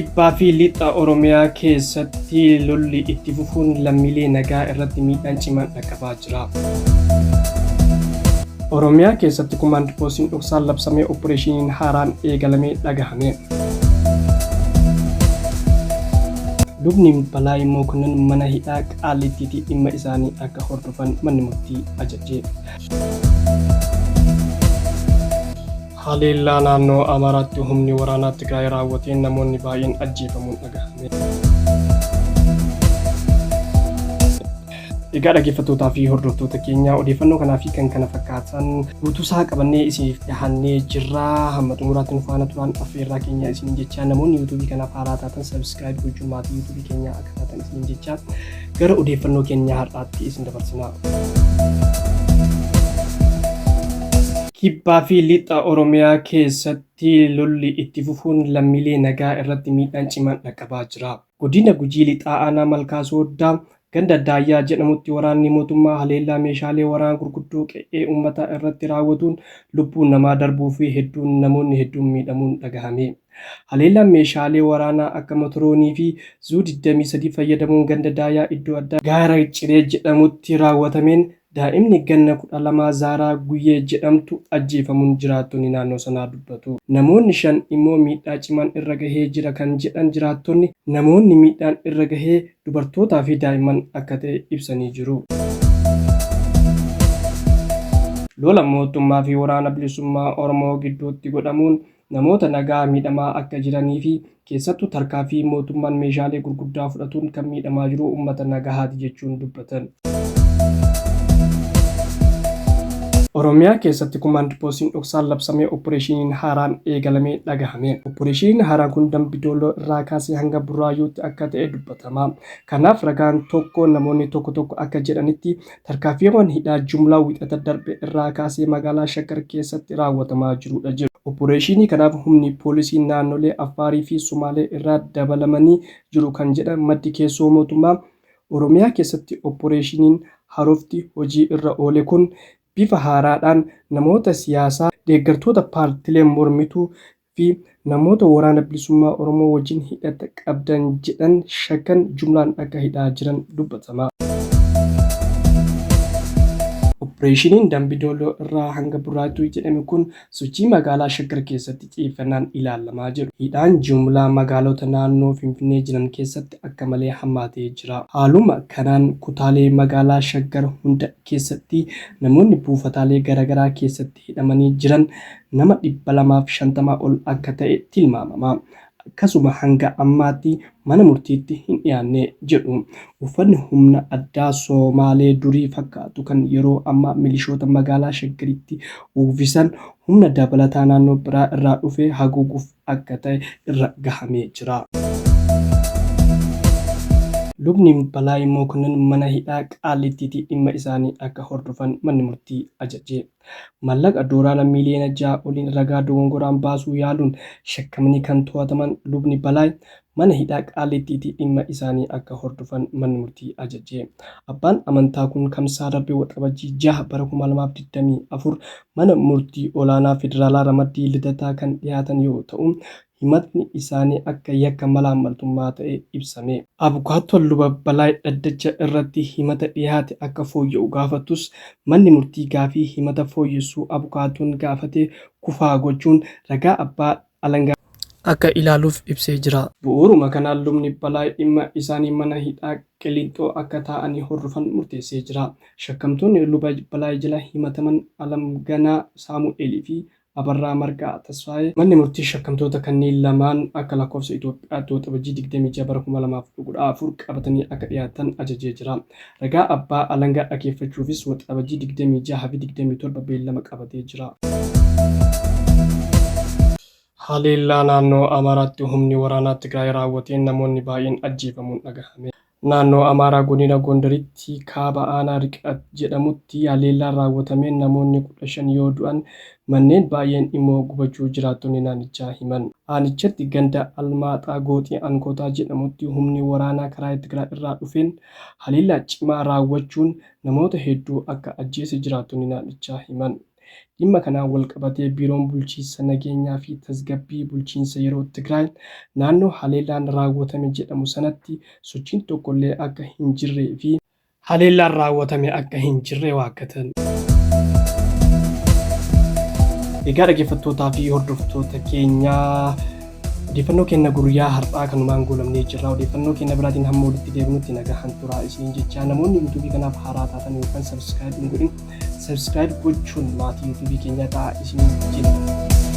Kibbaa fi Lixa Oromiyaa keessatti lolli itti fufuun lammiilee nagaa irratti miidhaan cimaan dhaqqabaa jira. Oromiyaa keessatti komaand poostiin dhoksaan labsamee oppireeshiniin haaraan eegalamee dhagahame. Lubni Balaay Mokonnon mana hidhaa Qaallittiitii dhimma isaanii akka hordofan manni murtii ajaje. Haleellaa naannoo Amaaraatti humni waraanaa Tigraay raawwateen namoonni baay'een ajjeefamuun dhagahame. Egaa dhaggeeffattootaa fi hordoftoota keenya odeeffannoo kanaa fi kan kana fakkaatan guutuusaa qabannee isiniif dhihannee jirra. Hamma xumuraatti nu faana turaan affeerraa keenya isiniin jechaa namoonni yuutuubii kanaaf haaraa taatan sabiskiraayib gochuun maatii yuutuubii keenyaa akka taatan isiniin jechaa gara odeeffannoo keenya har'aatti isin dabarsina. Kibbaa fi Lixa Oromiyaa keessatti lolli itti fufuun lammiilee nagaa irratti miidhaan cimaan dhaqqabaa jira. Godina Gujii Lixaa Aanaa Malkaa Sooddaa ganda Daayyaa jedhamutti waraanni mootummaa haleellaa meeshaalee waraana gurguddoo qe'ee uummataa irratti raawwatuun lubbuun namaa darbuu fi hedduun namoonni hedduun miidhamuun dhagahame. Haleellaan meeshaalee waraanaa akka Motiroonii fi Zuu 23 fayyadamuun ganda Daayaa iddoo addaa Gaara Ciree jedhamutti raawwatameen daa'imni ganna 12 Zaaraa Guyyee jedhamtu ajjeefamuun jiraattonni naannoo sanaa dubbatu. Namoonni 5 immoo miidhaa cimaan irra gahee jira kan jedhan jiraattonni, namoonni miidhaan irra gahee dubartootaa fi daa'imman akka ta'e ibsanii jiru. Lola mootummaa fi Waraana Bilisummaa Oromoo gidduutti godhamuun namoota nagaa miidhamaa akka jiranii fi keessattuu tarkaanfii mootummaan meeshaalee gurguddaa fudhatuun kan miidhamaa jiru uummata nagahaati jechuun dubbatan. Oromiyaa keessatti Komaand Poostiin dhoksaan labsamee opporeeshiniin haaraan eegalamee dhagahame. Opporeeshiniin haaraan kun Dambi Doolloo irraa kaasee hanga Burraayuutti akka ta'e dubbatama. Kanaaf ragaan tokko namoonni tokko tokko akka jedhanitti Tarkaanfiiwwan hidhaa jumlaa Wixata darbe irraa kaasee magaalaa Shaggar keessatti raawwatamaa jiruudha jedhu. Opporeeshinii kanaaf humni poolisii naannolee Affaarii fi Sumaalee irraa dabalamanii jiru kan jedhan maddi keessoo mootummaa, Oromiyaa keessatti opporeeshiniin haarofti hojii irra oole kun bifa haaraadhaan namoota siyaasaa, deeggartoota paartilee mormituu fi namoota Waraana Bilisummaa Oromoo wajjin hidhata qabdan jedhan shakkan jumlaan akka hidhaa jiran dubbatama. Oppireeshiniin Dambi Doolloo irraa hanga Burraaytuu jedhame kun sochii magaalaa Shaggar keessatti xiyyeeffannaan ilaalamaa jedhu. Hidhaan jumlaa magaalota naannoo Finfinnee jiran keessatti akka malee hammaatee jira. Haaluma kanaan kutaalee magaalaa Shaggar hunda keessatti namoonni buufataalee garagaraa keessatti hidhamanii jiran nama 250 ol akka ta'e tilmaamama. Akkasuma hanga ammaatti mana murtiitti hin dhiyaanne jedhu. Uffanni humna addaa Soomaalee durii fakkaatu kan yeroo ammaa milishoota magaalaa Shaggaritti uwvisan humna dabalataa naannoo biraa irraa dhufe haguuguuf akka ta'e irra gahamee jira. Lubni Balaay Mokonnon mana hidhaa Qaallittiitii dhimma isaanii akka hordofan manni murtii ajaje. Maallaqa Doolaara miiliyoona 6 oliin ragaa dogongoraan baasuu yaaluun shakkamanii kan to'ataman Lubni Balaay, mana hidhaa Qaallittiitii dhimma isaanii akka hordofan manni murtii ajaje. Abbaan amantaa kun Kamsaa darbe Waxabajjii 6 bara 2024 mana murtii olaanaa Federaalaa ramaddii Lidataa kan dhiyaatan yoo ta'u, himatni isaanii akka yakka malaammaltummaa ta'e ibsame. Abukaattoon Luba Balaay dhaddacha irratti himata dhiyaate akka fooyya'u gaafatus, manni murtii gaafii himata fooyyessuu abukaattoon gaafate kufaa gochuun ragaa abbaa alangaa akka ilaaluuf ibsee jira. Bu'uuruma kanaan Lubni Balaay dhimma isaanii mana hidhaa Qilinxoo akka taa'anii hordofan murteessee jira. Shakkamtoonni Luba Balaay jala himataman Alamganaa Saamu'eel fi Abarraa Margaa Tasfaayee. Manni murtii shakkamtoota kanneen lamaan akka lakkoofsa Itoophiyaatti Waxabajjii 26 bara 2014 qabatanii akka dhiyaatan ajajee jira. Ragaa abbaa alangaa dhageeffachuufis Waxabajjii 26 fi 27 beellama qabatee jira. Haleellaa naannoo Amaaraatti humni waraanaa Tigraay raawwateen namoonni baay'een ajjeefamuun dhagahame. Naannoo Amaaraa Godina Gondaritti Kaaba Aanaa Riqat jedhamutti haleellaa raawwatameen namoonni 15 yoo du'an manneen baay'een immoo gubachuu jiraattonni naannichaa himan. Aanichatti ganda Almaaxaa Gooxii Ankootaa jedhamutti humni waraanaa karaa Tigraay irraa dhufeen haleellaa cimaa raawwachuun namoota hedduu akka ajjeese jiraattonni naannichaa himan. Dhimma kanaan walqabatee Biiroon Bulchiinsa Nageenyaa fi Tasgabbii Bulchiinsa Yeroo Tigraay naannoo haleellaan raawwatame jedhamu sanatti sochiin tokkollee akka hin jirree fi haleellaan raawwatame akka hin jirre waakkatan. Egaa dhaggeeffattootaa fi hordoftoota keenyaa, odeeffannoo keenya guyyaa har'aa kanumaan goolabnee jirra. Odeeffannoo keenya biraatiin hamma walitti deebinutti nagaan turaa isiniin jechaa, namoonni yuutuubii kanaaf haaraa taatan yookaan subscribe hin godhin, subscribe gochuun maatii yuutuubii keenyaa ta'aa isiniin jenna.